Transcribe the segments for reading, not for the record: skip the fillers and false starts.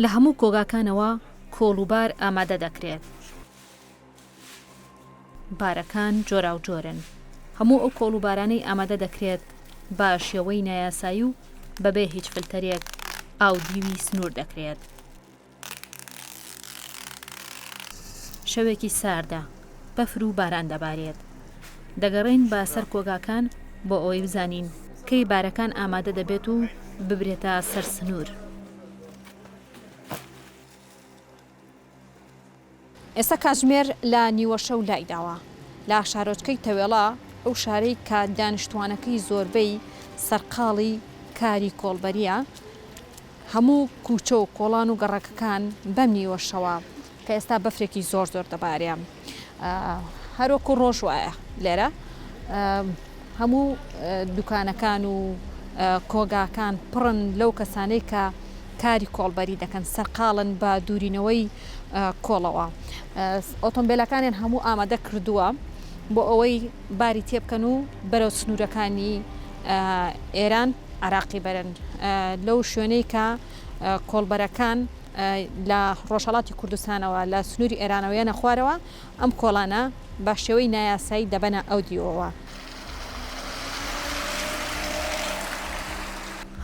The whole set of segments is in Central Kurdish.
لە هەموو کۆگاکانەوە کۆڵ و بار ئامادە دەکرێت. بارەکان جۆراوجۆرن. هەموو ئەو کۆڵ و بارانەی ئامادە دەکرێت بە شێوەی نایاسایی و بەبێ هیچ فلتەرێک ئاودیوی سنوور دەکرێت. شەوێکی ساردە، بەفر و باران دەبارێت. دەگەڕێین بە سەر کۆگاکان بۆ ئەوەی بزانین کەی بارەکان ئامادە دەبێت و ببرێتە سەر سنوور. ئێستا کاتژمێر لە نیوەشەو لایداوە. لە شارۆچکەی تەوێڵە، ئەو شارەی کە دانیشتووانەکەی زۆربەی سەرقاڵی کاری کۆڵبەرییە، هەموو کوچە و کۆڵان و گەڕەکەکان بەم نیوەشەوە کە ئێستا بەفرێکی زۆر زۆر دەبارێ هەروەکو ڕۆژ وایە لێرە هەموو دوکانەکان و کۆگاکان پڕن لەو کەسانەی کە کاری کۆڵبەری دەکەن سەرقاڵن بە دوورینەوەی کۆڵەوە ئۆتۆمبیلەکانیان هەموو ئامادە کردووە بۆ ئەوەی باری تێبکەن و بەرەو سنوورەکانی ئێران عراقی بەرن لەو شوێنەی کە کۆڵبەرەکان لە ڕۆژهەڵاتی کوردستانەوە لە سنووری ئێرانەوە یەنە خوارەوە ئەم کۆڵانە بە شێوەی نایاسایی دەبەنە ئەو دیوەوە.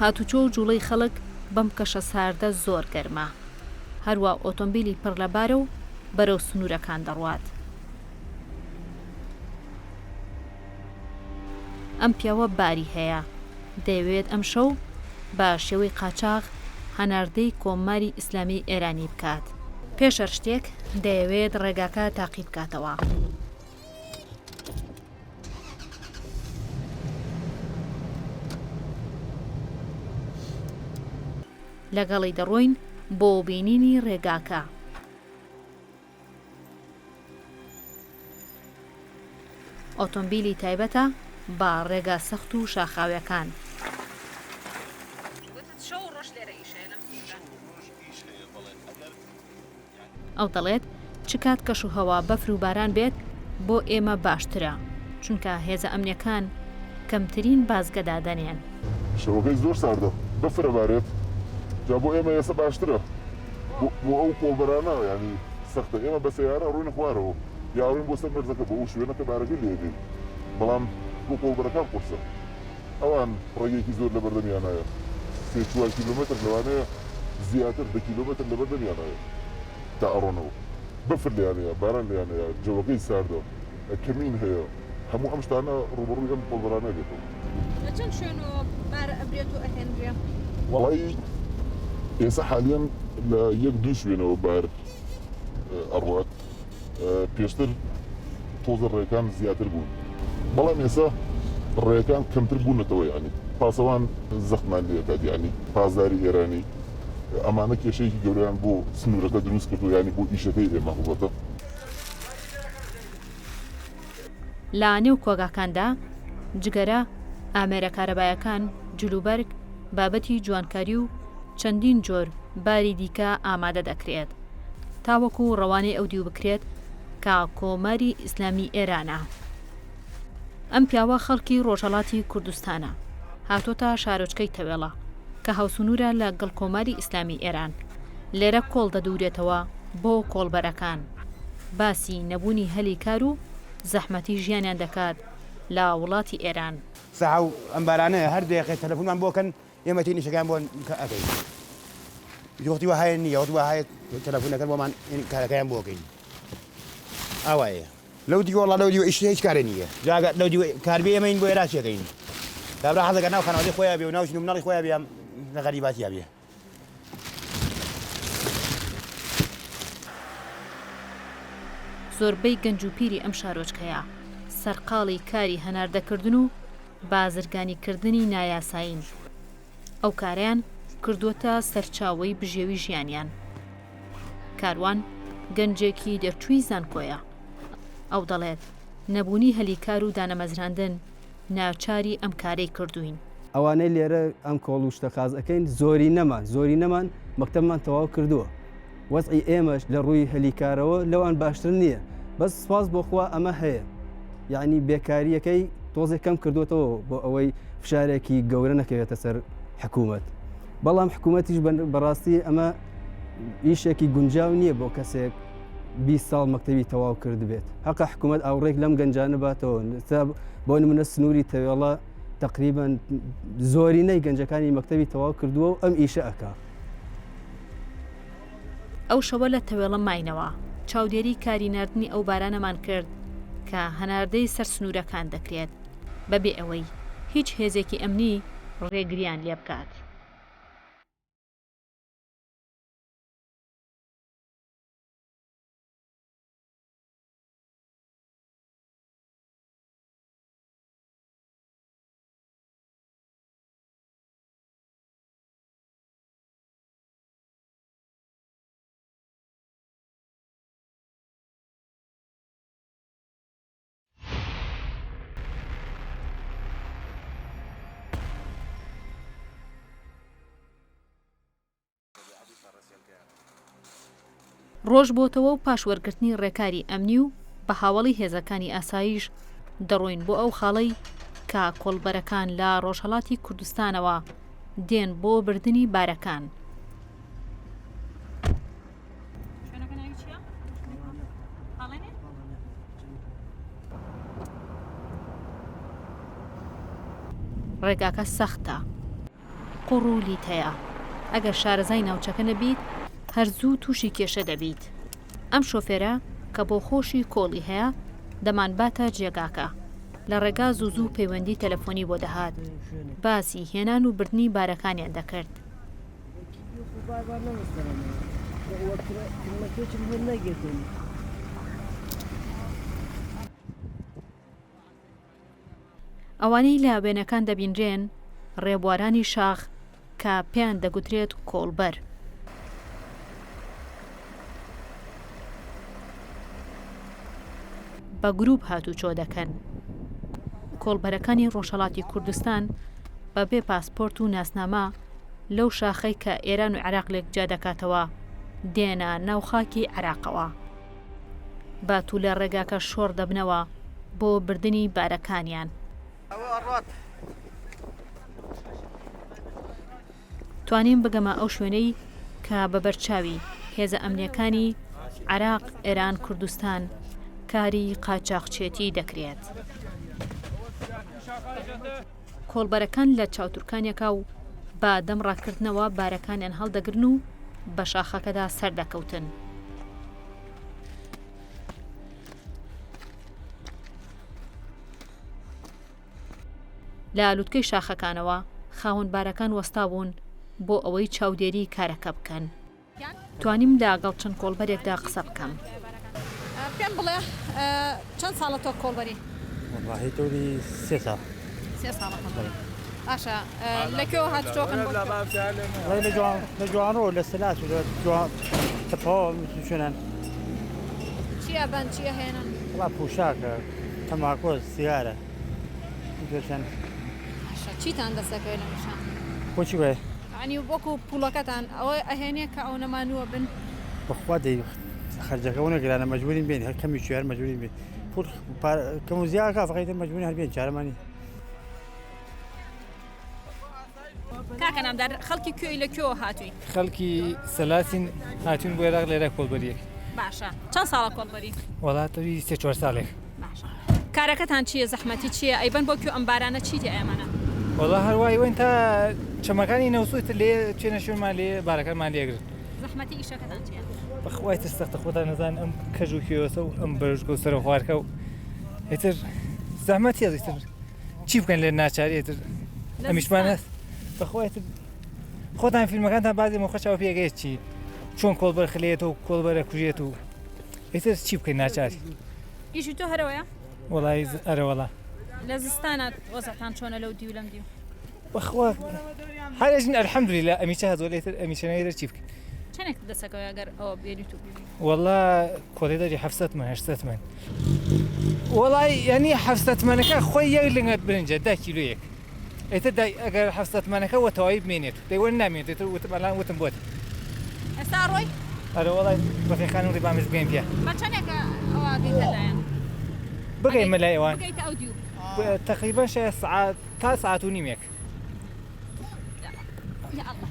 هاتوچۆ و جوڵەی خەڵک بەم کەشە ساردە زۆر گەرمە. هەروا ئۆتۆمبیلی پڕ لە بارە و بەرەو سنوورەکان دەڕوات. ئەم پیاوە باری هەیە، دەیەوێت ئەمشەو بە شێوەی قاچاغ هەناردەی کۆماری ئیسلامیی ئێرانی بکات. پێش هەر شتێک دەیەوێت ڕێگاکە تاقی بکاتەوە. لەگەڵی دەڕۆین بۆ بینینی ڕێگاکە. ئۆتۆمبیلی تایبەتە بە ڕێگا سەخت و شاخاویەکان. ئەو دەڵێت، چ کات کەشوهەوا بەفر و باران بێت بۆ ئێمە باشترە، چونکە هێزە ئەمنیەکان کەمترین بازگە دادەنێن. شەوەکەی زۆر ساردە بەفر ئەبارێت جا بۆ ئێمە ئێستا باشترە بۆ ئەو کۆڵبەرانە یانی سەختە ئێمە بە سەیارە ئەڕۆینە خوارەوە یا ئەڕۆین بۆ سەر مەرزەکە بۆ ئەو شوێنە کە بارەکەی لێ دێ بەڵام بۆ کۆڵبەرەکان قورسە ئەوان ڕێگەیەکی زۆر لەبەردەمیانایە سێ چوار کیلۆمەتر لەوانەیە زیاتر دە کیلۆمەتر لەبەردەمیانایە تا ئەڕۆنەوە بەفر لێیانەیە باران لێیانەیە جەوەکەی ساردە کەمین هەیە هەموو ئەم شتانە ڕووبەڕووی ئەم کۆڵبەرانە بێتەوە. لە چەند شوێنەوە بار ئەبرێت و ئەهێنرێ؟ وەڵایی ئێستا حالیەن لە یەک دوو شوێنەوە بار ئەڕوات پێشتر تۆزە ڕێکان زیاتر بوون بەڵام ئێستا ڕێکان کەمتر بوونەتەوە یانی پاسەوان زەختمان لێ ئەکات یانی پاسداری ئێرانی ئەمانە کێشەیەکی گەورەیان بۆ سنوورەکە دروست کردووە یانی بۆ ئیشەکەی ئێمە هەڵبەتە. لە نێو کۆگاکاندا جگەرە، ئامێرە کارەبایەکان، جلوبەرگ، بابەتی جوانکاری و چەندین جۆر باری دیکە ئامادە دەکرێت تاوەکو ڕەوانەی ئەو دیو بکرێت کە کۆماری ئیسلامی ئێرانە. ئەم پیاوە خەڵکی ڕۆژهەڵاتی کوردستانە، هاتۆتە شارۆچکەی تەوێڵە کە هاوسنوورە لە گەڵ کۆماری ئیسلامی ئێران، لێرە کۆڵ دەدورێتەوە بۆ کۆڵبەرەکان. باسی نەبوونی هەلی کار و زەحمەتی ژیانیان دەکات لە وڵاتی ئێران. سەعە و ئەم بارانەیە هەر دەیقەی تەلەفونمان بۆ کەن ئێمە تێین ئیشەکەیان بۆ ئەکەین ئیتر وەختی وەهایە نییە وەختی وەهایە تەلەفون ئەکەن بۆمان کارەکەیان بۆ ئەکەین ئاوایە لەو دیوە وەڵا لەو دیوە ئیش هیچ کارێ نییە جا ئەگەر لەو دیوە کار بێ ئێمەین بۆ ئێرا چی ئەکەین کابرا حەزەکە ناو خانەوادەی خۆیا بێ و ناو ژن و مناڵی خۆیا بێ لە غەریباتیا بێ. زۆربەی گەنج و پیری ئەم شارۆچکەیە سەرقاڵی کاری هەناردەکردن و بازرگانیکردنی نایاسایین، ئەو کارەیان کردووەتە سەرچاوەی بژێوی ژیانیان. کاروان گەنجێکی دەرچووی زانکۆیە، ئەو دەڵێت، نەبوونی هەلی کار و دانەمەزراندن ناچاری ئەم کارەی کردووین. ئەوانەی لێرە ئەم کۆڵ و شتە خاز ئەکەین زۆرینەمان زۆرینەمان مەکتەبمان تەواو کردووە وەزعی ئێمەش لە ڕووی هەلی کارەوە لەوان باشتر نییە بەس سپاس بۆ خوا ئەمە هەیە یعنی بێکاریەکەی تۆزێک کەم کردوێتەوە بۆ ئەوەی فشارێکی گەورە نەکەوێتە سەر حکوومەت بەڵام حکوومەتیش بەڕاستی ئەمە. ئیشێکی گونجاو نییە بۆ کەسێک 20 ساڵ مەکتەبی تەواو کردبێت. هەقە حکوومەت ئاوڕێک لەم گەنجانە باتەوە. بۆ نمونە سنووری تەوێڵە تقریبان زۆرینەی گەنجەکانی مەکتەبی تەواو کردووە و ئەم ئیشە ئەکا. ئەو شەوە لە تەوێڵە ماینەوە، چاودێری کاری ناردنی ئەو بارانەمان کرد کە هەناردەی سەر سنوورەکان دەکرێت، بەبێ ئەوەی هیچ هێزێکی ئەمنی ڕێگرییان لێبکات. ڕۆژ بۆتەوە و پاش وەرگرتنی ڕێکاری ئەمنی و بە هاوەڵی هێزەکانی ئاسایش دەڕۆین بۆ ئەو خاڵەی کە کۆڵبەرەکان لە ڕۆژهەڵاتی کوردستانەوە دێن بۆ بردنی بارەکان. ڕێگاکە سەختە، قوڕ و لیتەیە، ئەگەر شارەزای ناوچەکە نەبیت هەر زوو تووشی کێشە دەبیت. ئەم شۆفێرە کە بۆ خۆشی کۆڵی هەیە دەمانباتە جێگاکە. لە ڕێگا زوو زوو پەیوەندی تەلەفۆنی بۆ دەهات، باسی هێنان و بردنی بارەکانیان دەکرد. ئەوانەی لە وێنەکان دەبینرێن ڕێبوارانی شاخ کە پێیان دەگوترێت کۆڵبەر. بە گروپ هاتوچۆ دەکەن. کۆڵبەرەکانی ڕۆژهەڵاتی کوردستان بە بێ پاسپۆرت و ناسنامە لەو شاخەی کە ئێران و عێراق لێک جیا دەکاتەوە دێنە ناو خاکی عێراقەوە. بە تولە ڕێگاکە شۆڕ دەبنەوە بۆ بردنی بارەکانیان. توانیم بگەمە ئەو شوێنەی کە بە بەرچاوی هێزە ئەمنیەکانی عێراق، ئێران، کوردستان کاری قاچاخچێتی دەکرێت. کۆڵبەرەکان لە چاوتورکانێکا و بە دەم ڕاکردنەوە بارەکانیان هەڵدەگرن و بە شاخەکەدا سەردەکەوتن. لە لوتکەی شاخەکانەوە خاوەن بارەکان وەستابوون بۆ ئەوەی چاودێری کارەکە بکەن. توانیم لە گەڵ چەند کۆڵبەرێکدا قسە بکەم. پێم بڵێ چەند ساڵە تۆ کۆڵبەری؟ وەڵاهی دەوری سێ ساڵ. سێ ساڵە کۆڵبەری. باشە لە کوێوە هاتوچۆکەن بۆ کوێ؟ وەڵاهی لە جوان لە جوانڕۆ لە سەلاس و لە جوان تەپەوە شوێنان. چی ئەبەن چی ئەهێنن؟ وەڵا پوشاکە، تەماکۆ، سیگارە. باشە چیتان دەست دەکەوێت لە نیشان؟ بۆچی وایە؟ یانی وەکو پوڵەکەتان ئەوە ئەهێنێ کە ئەو نەمانووە بن؟ بەخوا دەی خەرجەکە ئەوەنە گرانە مەجبورین بێین هەر کەمی چوێ هەر مەجبورین بێین پوڵ کەم و زیاد کا فەقیتر مەجبورین هەر بێین چارەمان نییە. کاکە نامدار خەڵکی کوێی لە کوێوە هاتووی؟ خەڵکی سەلاسین هاتوین بۆ عێراق لێرە کۆڵبەریەک. باشە چەند ساڵە کۆڵبەری؟ وەڵا تەوی سێ چوار ساڵێک. باشە کارەکەتان چییە زەحمەتی چییە ئەیبەن بۆ کوێ ئەم بارانە چی تێ ئەمانە؟ وەڵا هەر وای وەین تا چەمەکانی نەوسوود لێ چێنە شوێنمان لێ بارەکانمان لێگرن. زەحمەتی ئیشەکەتان چییە؟ بەخوای تر سەختە خۆتان نەزان ئەم کەژ و کێوەسە و ئەم بەرژگە و سەرەخوارکە و ئیتر زەحمەتیە ئیتر چی بکەن لێ ناچاری ئیتر ئەمیشمان هەست بەخوای تر خۆتان فیلمەکانتان بازی مۆخە چاو پێگەیت چی چۆن کۆڵبەر خلێت و کۆڵبەرە کوژێت و ئیتر چی بکەین ناچاری. ئیشی تۆ هەرەوەیە؟ وەڵای ئەرە وەڵا. لە زستانا وەزعتان چۆنە لەو دیو لەم دیو؟ بەخوا هەرێژن الحمدللە ئەمیچە هەزۆر لێتر ئەمیچە نەیدەر چی بکەین. چەنێک دەسەکەوێ ئەگەر ئەوە بێنیت و بیبی؟ وەڵا کۆڵێ دەری حەفسەت من هەشتسەد من. وەڵای یانی حەفسەت منەکە خۆی یەک لنگە برنجە دە کیلۆیەک. ئیتر دای ئەگەر حەفسەد تمەنەکە وە تەواوی بمێنێت دەی وە نامێنێت ئیتر وتم ئەلان وتم بۆت. ئێستا ئەڕۆی؟ ئەرێ وەڵای ڕەفیق خانم ڕیبامیش بگەین پیا. بە چەنێکە ئەوە ئەگەیتە لایان؟ بگەیمە لای ئەوان؟ بگەیتە ئەو دیو. تەقریبەن شایەد سەعات تا سەعات و نیمێک. یا ئەڵڵا.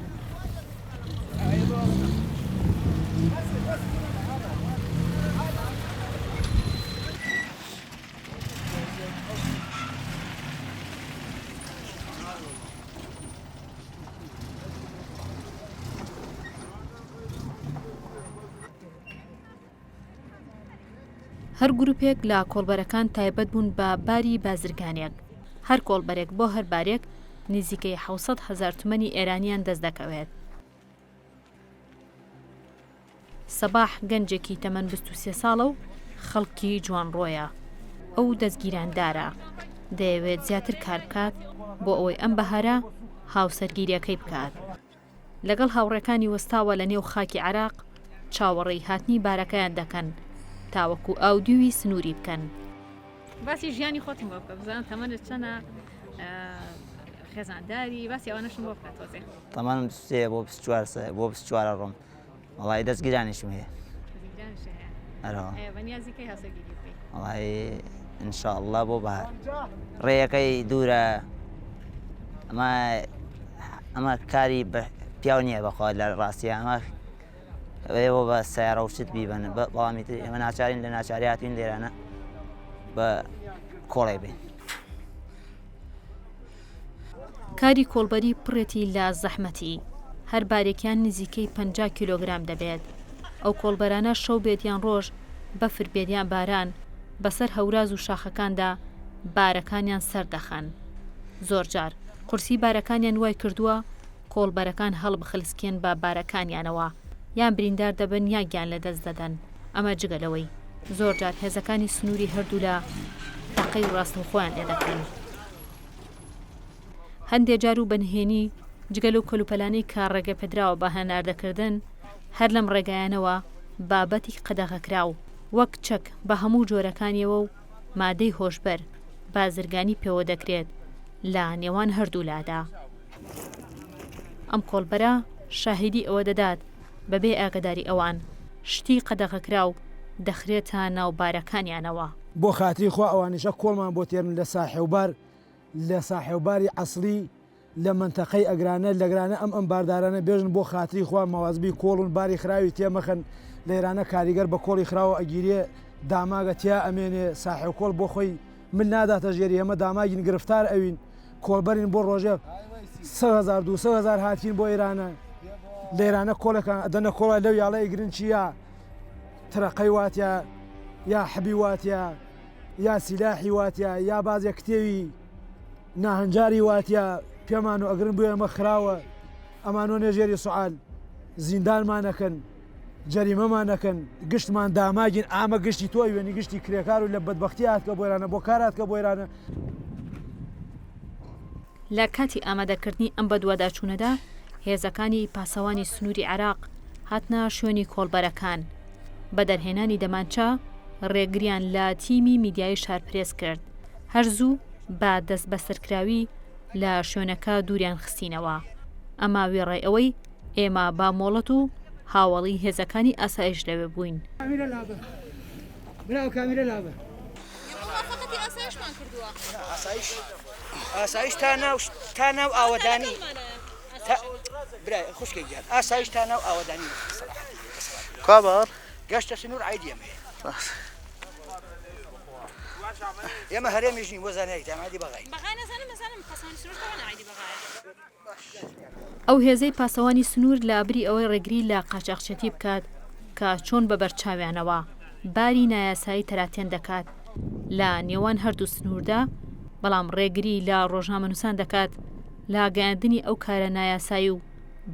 هەر گروپێک لە کۆڵبەرەکان تایبەت بوون بە باری بازرگانێک، هەر کۆڵبەرێک بۆ هەر بارێک نزیکەی 700 هەزار تمەنی ئێرانیان دەست دەکەوێت. سەباح گەنجێکی تەمەن 23 ساڵە و خەڵکی جوانڕۆیە. ئەو دەستگیراندارە، دەیەوێت زیاتر کار بکات بۆ ئەوەی ئەم بەهارە هاوسەرگیرییەکەی بکات. لەگەڵ هاوڕێکانی وەستاوە لە نێو خاکی عێراق چاوەڕێی هاتنی بارەکەیان دەکەن تاوەکو ئاودیوی سنووری بکەن. باسی ژیانی خۆتم بۆ بکە بزانم تەمەنت چەنە خێزانداری باسی ئەوانەشم بۆ بکە تۆزێ. تەمەنم 23 بۆ 24 بۆ 24 ڕۆم وەڵی دەستگیرانیشم هەیە. دەستگیرانیشت هەیە. ئەرەوە. ئەیە بەنیازی کەی هاوسەرگیری بکەی؟ وەڵی ئینشاءاللە بۆ بەهار. ڕێیەکەی دوورە ئەمە ئەمە کاری پیاو نییە بەخوا لە ڕاستیە ئەمە ئێوە بە سیارە و شت بیبن بەڵامی تر ئێمە ناچارین لە ناچاری هاتوین لێرانە بە کۆڵێ بین. کاری کۆڵبەری پڕێتی لە زەحمەتی، هەر بارێکیان نزیکەی 50 کیلۆگرام دەبێت. ئەو کۆڵبەرانە شەو بێت یان ڕۆژ، بەفر بێت یان باران، بەسەر هەوراز و شاخەکاندا بارەکانیان سەردەخەن. زۆرجار قورسی بارەکانیان وای کردووە کۆڵبەرەکان هەڵبخلسکێن بە بارەکانیانەوە، یان بریندار دەبن یا گیان لەدەست دەدەن، ئەمە جگە لەوەی زۆرجار هێزەکانی سنووری هەردوولا تەقەی ڕاستەوخۆیان لێدەکەن. هەندێ جار و بە نهێنی جگە لەو کەلوپەلانەی کە ڕێگەپێدراوە بە هەناردەکردن، هەر لەم ڕێگایانەوە بابەتی قەدەغەکراو وەک چەک بە هەموو جۆرەکانیەوە و مادەی هۆشبەر بازرگانی پێوە دەکرێت لە نێوان هەردوولادا. ئەم کۆڵبەرە شاهیدی ئەوە دەدات بەبێ ئاگەداری ئەوان شتی قەدەغەکراو دەخرێتە ناو بارەکانیانەوە. بۆ خاتری خوا ئەوانیشە کۆڵمان بۆ تێرن لە ساحێوبار لە ساحێوباری عەسڵی لە مەنتەقەی ئەگرانە لەگرانە ئەم ئەمباردارانە بێژن بۆ خاتری خوا مەوازبی کۆڵون باری خراوی تێ مەخەن لەیرانە کاریگەر بە کۆڵی خراوە ئەگیرێ داماگە تیا ئەمێنێ ساحێو کۆڵ بۆ خۆی مل ناداتە ژێری ئێمە داماگین گرفتار ئەوین کۆڵبەرین بۆ ڕۆژێ 100 هزار 200 هزار هاتین بۆ ئێرانە لێرانە کۆڵەکان ئەدەنە کۆڵە لەو یاڵە ئەیگرن چی یا ترەقەی واتە یا حەبی واتە یا سیلاحی واتە یا بازێ کتێوی ناهەنجاری واتە پێمان و ئەگرن بۆ ئێمە خراوە ئەمانۆ نێژێری سوعال زیندانمان ئەکەن جەریمەمان ئەکەن گشتمان داماگین ئامە گشتی تۆ ئەوێنی گشتی کرێکار و لە بەدبەختی هاتکە بۆیرانە بۆ کار هاتکە بۆیرانە. لە کاتی ئامادەکردنی ئەم بەدواداچوونەدا، هێزەکانی پاسەوانی سنووری عێراق هاتنە شوێنی کۆڵبەرەکان، بە دەرهێنانی دەمانچە ڕێگریان لە تیمی میدیایی شارپرێس کرد، هەر زوو بە دەستبەسەرکراوی لە شوێنەکە دووریان خستینەوە، ئەمە وێڕای ئەوەی ئێمە بە مۆڵەت و هاوەڵی هێزەکانی ئاسایش لەوێ بووین. ئەو هێزەی پاسەوانی سنوور لە بری ئەوەی ڕێگری لە قاچاخچێتی بکات کە چۆن بە بەرچاویانەوە باری نایاسایی تەراتێن دەکات لە نێوان هەردوو سنووردا، بەڵام ڕێگری لە ڕۆژنامەنووسان دەکات لە گەیاندنی ئەو کارە نایاسایی و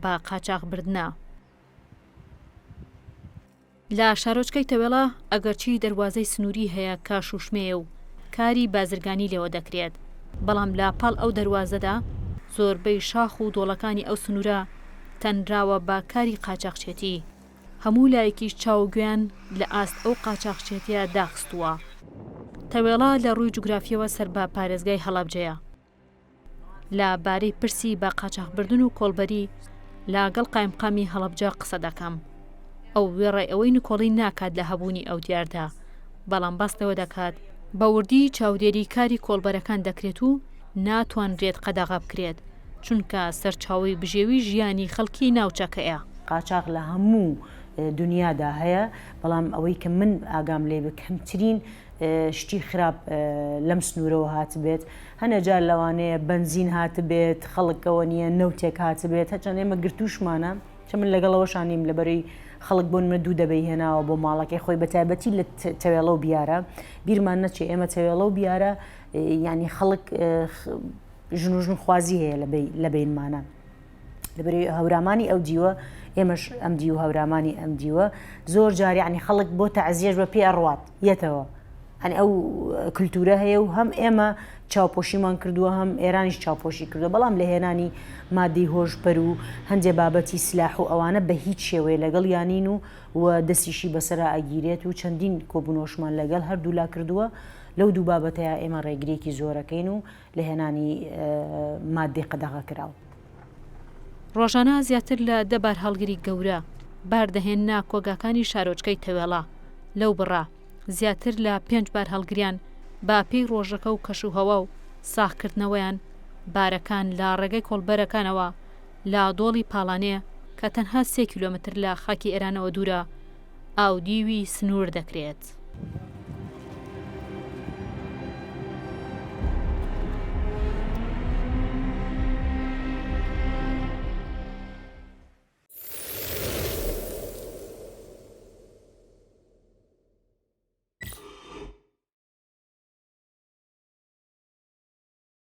بە قاچاخبردنە. لە شارۆچکەی تەوێڵە ئەگەرچی دەروازەی سنووری هەیە کە شووشمەیە و کاری بازرگانی لێوە دەکرێت، بەڵام لە پاڵ ئەو دەروازەدا زۆربەی شاخ و دۆڵەکانی ئەو سنوورە تەنراوە بە کاری قاچاخچێتی، هەموو لایەکیش چاو و گوێیان لە ئاست ئەو قاچاخچێتیە داخستووە. تەوێڵە لە ڕووی جوگرافییەوە سەر بە پارێزگای هەڵەبجەیە. لە بارەی پرسی بە قاچاخبردن و کۆڵبەری لە گەڵ قایمقامی هەڵەبجە قسە دەکەم. ئەو وێڕای ئەوەی نکۆڵی ناکات لە هەبوونی ئەو دیاردە، بەڵام باس لەوە دەکات، بە وردی چاودێری کاری کۆڵبەرەکان دەکرێت و ناتوانرێت قەدەغە بکرێت، چونکە سەرچاوەی بژێوی ژیانی خەڵکی ناوچەکەیە. قاچاخ لە هەموو دونیادا هەیە، بەڵام ئەوەی کە من ئاگام لێ بێت کەمترین شتی خراپ لەم سنوورەوە هاتبێت، هەنێ جار لەوانەیە بەنزین هاتبێت، خەڵکەوە نییە نەوتێک هاتبێت، هەرچەند ئێمە گرتووشمانە، چە من لەگەڵ ئەوەشا نیم لەبەرەی. خەڵک بۆ نمونە دوو دەبەی هێناوە بۆ ماڵەکەی خۆی بە تایبەتی لە تەوێڵە و بیارە بیرمان نەچێ ئێمە تەوێڵە و بیارە یعنی خەڵک ژن و ژن خوازی هەیە لە بینمانە. لەبەرەی هەورامانی ئەو دیوە ئێمەش ئەم دیو هەورامانی ئەم دیوە زۆر جار یعنی خەڵک بۆ تەعزیەش بە پێ ئەڕوات یەتەوە ئەنی ئەو کللتورە هەیە و هەم ئێمە چاوپۆشیمان کردووە هەم ئێرانیش چاوپۆشی کردووە بەڵام لە هێنانی مادەی هۆشبەر و هەندێ بابەتی سلاح و ئەوانە بە هیچ شێوەیە لەگەڵ یانین و و دەستیشی بەسەرا ئەگیرێت و چەندین کۆبوونەوەشمان لەگەڵ هەردوولا کردووە لەو دوو بابەتەیە ئێمە ڕێگرێکی زۆرەکەین و لە هێنانی ماددەی قەدەغەکراو. ڕۆژانە زیاتر لە دە بارهەڵگری گەورە بار دەهێننە کۆگاکانی شارۆچکەی تەوێڵە، لەو بڕە زیاتر لە پێنج بارهەڵگریان بە پێی ڕۆژەکە و کەشوهەوا و ساغکردنەوەیان بارەکان لە ڕێگەی کۆڵبەرەکانەوە لە دۆڵی پاڵانێ کە تەنها سێ کیلۆمەتر لە خاکی ئێرانەوە دوورە ئاودیوی سنوور دەکرێت.